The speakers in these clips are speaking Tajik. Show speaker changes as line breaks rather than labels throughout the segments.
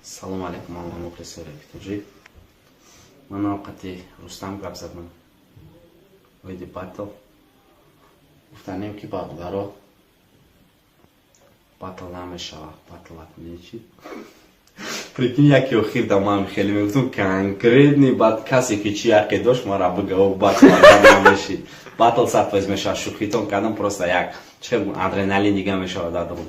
Салому алейкум, ҳама мухлисои рэпи тоҷик. Ман овқати Рустам гап задам оиди батл. Гуфтанем, ки бародаро, батл намешавад, батл чи? Прикинь, яки охир да ман хеле мегуфтум, конкретный баъд касе ки чи яқе дошт, мара бигав, батл намешид, батл 100% мешавад. Шӯхитон кардам, просто як чи адреналин дига мешавад дар дурун.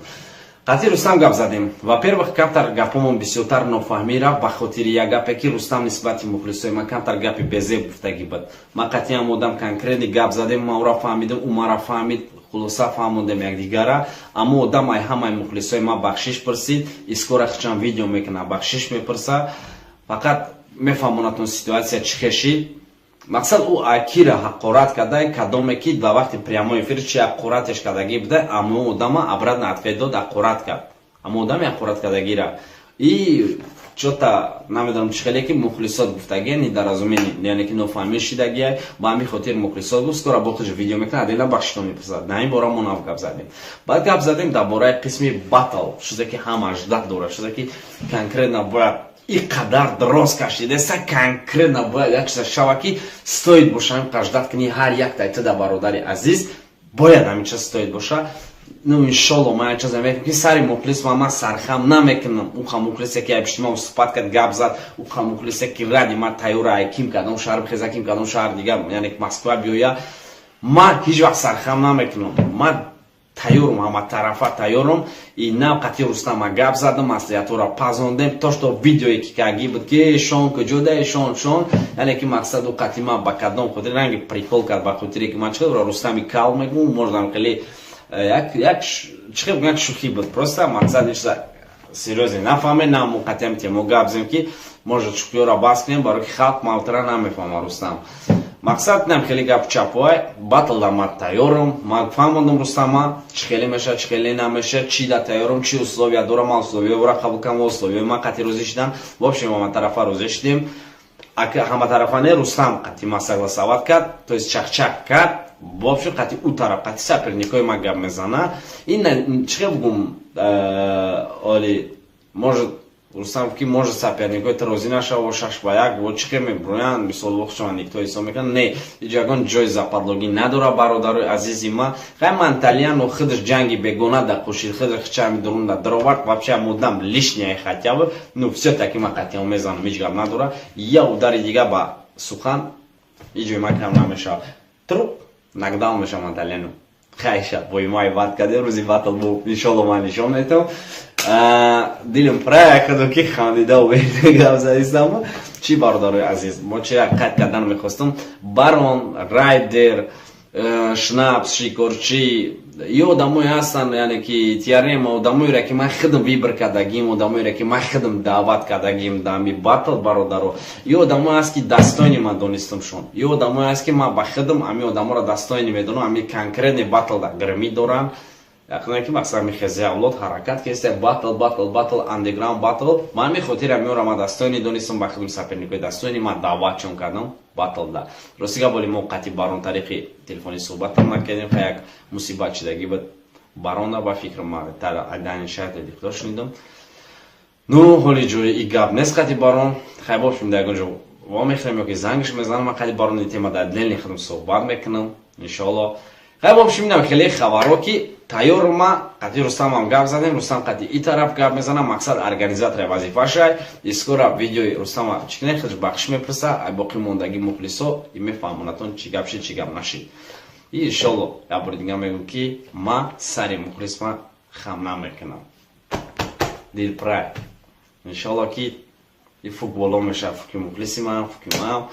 Қатъи Рустам гап задем. Во-первых, камтар гапомон бисёртар нофаҳмӣ рафт ба хотири як гапе, ки Рустам нисбати мухлисои ман камтар гапи безеб гуфтагӣ буд. Ман қатъиан одам конкретный гап задем, ман ӯра фаҳмидам, ӯ мара фаҳмид, хулоса, фаҳмондем якдигара. Аммо одам ай ҳамаи мухлисои ман бахшиш пурсид. Искора хичам видео мекунад, бахшиш мепурса. Фақат мефаҳмонатон ситуация чӣ хешид. Мақсад, ӯ акира ҳақорат карда, кадоме ки дар вақти прямой эфир чи ҳақоратеш кардагӣ буда, аммо одама обратно ответ дод, ҳақорат кард аммо одаме ҳақорат кардагира. И чота намедонам чӣ хеле ки мухлисот гуфтагия, недоразумение, яъне ки нофаҳмӣ шидагия. Ба ҳамин хотир мухлисот гуфт, скоро бо худ видео мекунад, отдельно бахшишто мепурсад. На ин бора мо нав гап задем. Баъд гап задем дар бораи қисми батл, чизе ки ҳама ждать дорад, чизе ки конкретно бояд и қадар дроз кашидаеста, конкретно бояд як чиза шава, ки стоит боша ҳамин қадар ждать кунӣ. Ҳар як тайтида, бародари азиз, бояд ҳамин чиз стоит боша. Ну, иншолло, ман як чиза мекунам, ки сари мухлис ма ман сархам намекунам. Уха мухлисе ки айпишти ма суҳбат кард, гап зад, уха мухлисе ки ради ма тайёра ай ким кадом шаҳр бихеза, ким кадом шаҳр дигар, яъне Москва биёя, ман ҳеҷ вақт сархам намекунам. Ман тайёрум, ҳаматарафа тайёрум. И нав қатъи Рустама гап задам, маслиҳатҳоро пазондем. То что видеое ки кагӣ буд, ки шон куҷода, шон, шон, яъне ки мақсаду қатъи ман ба кадом хотир ранги прикол кард, ба хотире ки ман чӣ Рустами кал мегӯм, мождам хеле як чӣ як шӯхӣ буд. Просто мақсад ишта серьёзно нафаҳме. На мо қатъиам темо гап зем, ки может, шӯхиёро бас кунем, барои ки халқ мавтара намефаҳма. Рустам, мақсад нам хеле гап чапой батл да ман тайёрам. Ман фаҳмондам Рустама, чӣ хеле мешавад, чӣ хеле намешавад, чӣ да тайёрам, чӣ условия дорам. Ман условияро қабул кардам, условия ман қатъи розӣ шудам. В общем, ҳаматарафа розӣ шудем. Ҳаматарафа не, Рустам қатъи ма согласовать кард, то есть чахчах кард. В общем, қатъи ӯ тараф, қатъи соперникои ман гап мезана. Ин чӣ хел бугум, оли может, Рустам, ки может, соперникои ту розӣ нашава, 6-1 во чӣ хел мебуроянд. Мисол, вохшон никто ҳисоб мекунад, не, ҳеҷ ягон ҷои западлогӣ надора. Бародарои азизи ма, хай манталияно худаш ҷанги бегона да қушид, худаш хичами дурун да даровард. Вообще мудам лишняя хотя бы, ну, всё-таки ман қатъиан мезанам, ҳеҷ гап надора. Я удари дига ба сухан ҳеҷ ҷои ман кам намешавад, труп нокдаун мешавад манталияно. Хайша бо май бад кардем, рӯзи батл бу, иншолло, ман нишон метавам. Дилам прая ки хандида гап задистам. Чӣ, бародарои азиз, мо чи як қайд кардан мехостам: Барон, Райдер, Шнапс, Шикорчӣ, ё одамое ҳастанд, яъне ки Тиарема, одамоеро ки ман худам выбор кардагим, одамоеро ки ман худам даъват кардагим дар ами батл. Бародаро, ё одамое ҳаст, ки достойный ман донистамшон, ё одамое ҳаст, ки ман ба худам ами одаморо достойный медонам, ами конкретный батл да гирмӣ доранд. Яқина ки мақсад мехези авлод ҳаракат кеста, батл, батл, батл, андеграунд батл. Ман ами хотира меорам, ман достойный донистам ба худам, соперникои достойный ман даъватшон кардам батл да. Рости гап, боли мо қатъи Барон тариқи телефони суҳбатам накардем. Ха, як мусибат шидагӣ буд Барона, ба фикрам, данишаят дихто шунидам. Ну, ҳоли ҷои и гап нест. Қатъи Барон хай бошем, дар ягон ҷо вомехӯрем ё ки зангш мезанам. Ман қатъи Барони тема дар отдельный худам суҳбат мекунам, иншоалло. Хай, бошем, инам хеле хабарҳо ки тайёрум. Ма қатъи Рустамам гап задем, Рустам қатъи и тараф гап мезанам. Мақсад, организатора вазифашай. И скоро видеои Рустама чикне, худш бахшиш мепурса ай боқӣ мондагӣ мухлисо и мефаҳмонатон, чӣ гап шид, чӣ гап нашид. И иншолло, як бори дига мегӯм, ки ма сари мухлис ма хам намекунам. Дилпрай, иншолло, ки и фук боло мешавад, фуки мухлиси ман, фуки ман.